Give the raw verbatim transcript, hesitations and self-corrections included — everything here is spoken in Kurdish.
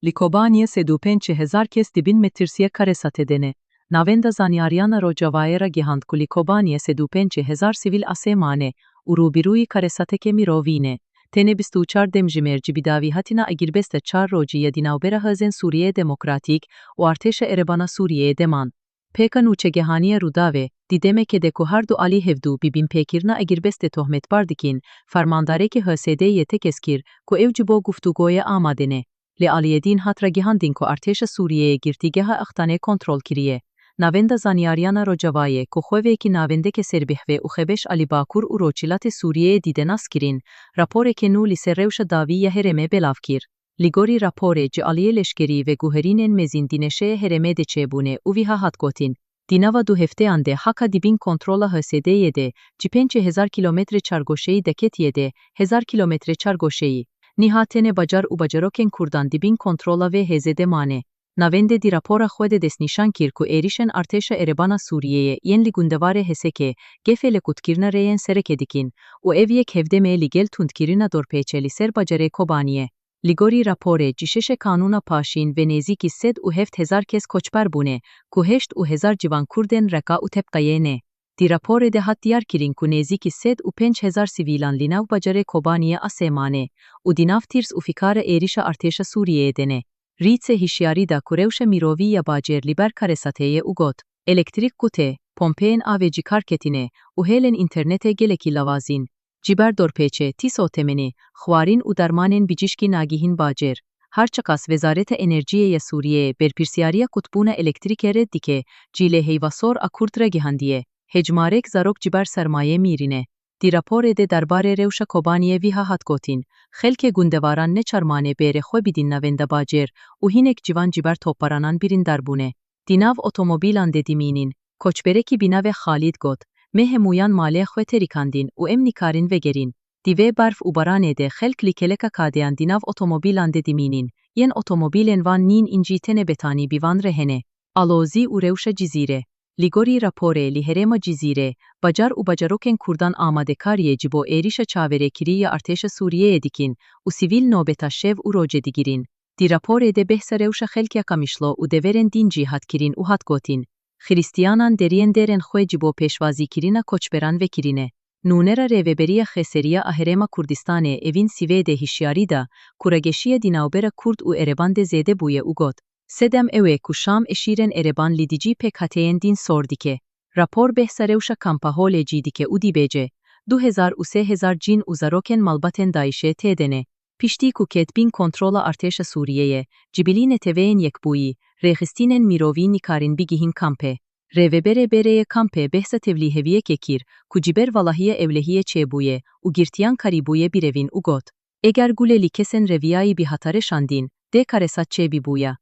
Li Kobaniyê sed û pêncî hezar kes di bin metirsiyê karesatê de ne. Navenda Zanyariyan a Rojavayê ragihand ku li Kobaniyê sed û pêncî hezar sivîl asê mane û rûbirûyî karesatekê mirovî ne. Tenê bîst û çar demjimêr ji bi dawî hatina agirbestê çar rojî ya di navbera Hêzên Sûriyeyê Demokratîk û Artêşa Erebana Sûriyeyê de man. Pêka nûçegihaniya Rûdawê, di demekê de ku her du alî hevdu bi binpêkirina agirbestê tohmetbar dikin, fermandarekî H S D'yê tekez kir ku ew ji bo guftûgoyê amade ne. Li aliyê din hat ragihandin ku artêşa Sûriyeyê girtîgeha Extanê kontrol kiriye. Navenda Zanyariyan a Rojavayê, ku xwe wekî navendeke serbixwe û xebeş a li Bakur û Rojhilatê Sûriyeyê dide naskirin, raporeke nû li ser rewşa dawî ya herêmê belav kir. Li gorî raporê, ji aliyê leşkerî veguherînên mezin di nêşeyê herêmê de çêbûne û wiha hat gotin: Di nava du hefteyan de haka di bin kontrola H S D'yê de, ji pêncî hezar kîlometre çargoşeyî deketiye deh hezar kîlometre çargoşeyî. Niha tenê bajar û bajarokên Kurdan di bin kontrola vê hêzê de mane. Navende di rapora xwe de destnîşan kir ku êrişên artêşa Erebana Sûriyeyê yên li gundewarê Hesekê gefê lekutkirina rêyên sereke dikin û ev yek hevdem e li gel tundkirina dorpêçê li ser bajarê Kobaniyê. Li gorî raporê, ji şeşê kanûna paşîn ve nêzîkî sed û heft hezar kes koçber bûne, ku heşt û hezar ciwan Kurd ên Reka û Tebqeyê ne. Di raporê de hat diyarkirin ku nêzîkî sed û pênc hezar sivîlan li nav bajarê Kobaniyê asê mane û di nav tirs û fikara êrişa artêşa Sûriyeyê de ne. Rîtse hişyarî da ku rewşa mirovî ya bajêr li ber karesatê ye û got: Elektrîk qutê, pompeyên avê ji kar ketine û hêlên înternetê gelekî lawaz in. Ji ber dorpêçê, tîso temenê, xwarin û dermanên bijîşkî nagihîn bajêr. Her çiqas Wezareta Enerjiyê ya Sûriyeyê berpirsiyariya qutbûna elektrîkê red dike, cîlê heyva sor a Kurd ragihandiye, hejmarek zarok ji ber sermayê mîrîne. Di raporê de derbarê rewşa Kobaniyê wiha hat gotin: Xelkê gundewaran neçar mane bêrê xwe bidin navenda bajêr û hinek ciwan ji ber topbaranan birîndar bûne. Di nav otomobîlan de dimînin. Koçberekî bi navê Xalîd got: Me hemûyan malê xwe terikandin û em nikarin vegerin. Di vê berf û baranê de xelk li keleka kadeyan di nav otomobîlan de dimînin. Yên otomobîlên wan nîn in, jî tenê betanî bi wan re hene. Alozî û rewşa Cizîrê. Li gorî raporê, li herêma Cizîrê, bajar û bajarokên Kurdan amadekariyê ji bo êrişa çaverêkirî ya artêşa Sûriyeyê dikin û sivîl nobeta şev û rojê digirin. Di raporê de behsa rewşa xelkê Qamişlo û deverên din jî hat kirin û hat gotin: Xiristiyanan deriyên derên xwe ji bo pêşwazîkirina koçberan vekirine. Nûnera Rêveberiya Xêseriya a Herêma Kurdistanê Evîn Sivê de hişyarî da ku rageşiya di navbera Kurd û Ereban de zêde bûye û got: Sedem ew e ku Şam eşîrên Ereban li dijî pêkhateyên din sor dike. Rapor behsa rewşa kampa Holê jî dike û dibêje: Du hezar û sê hezar cin û zarokên malbatên DAIŞê tê de ne. Piştî ku ket bin kontrola artêşa Sûriyeyê, ji bilî Neteweyên Yekbûyî, rêxistinên mirovî nikarin bigihin kampê. Rêveberê berê yê kampê behsa tevlîheviyekê kir ku ji ber valahiya ewlehiyê çêbûye û girtiyan karîbûye birevin û got: Eger gule li kesên reviyayî bi hatare şandin, dê karesat çêbibûya.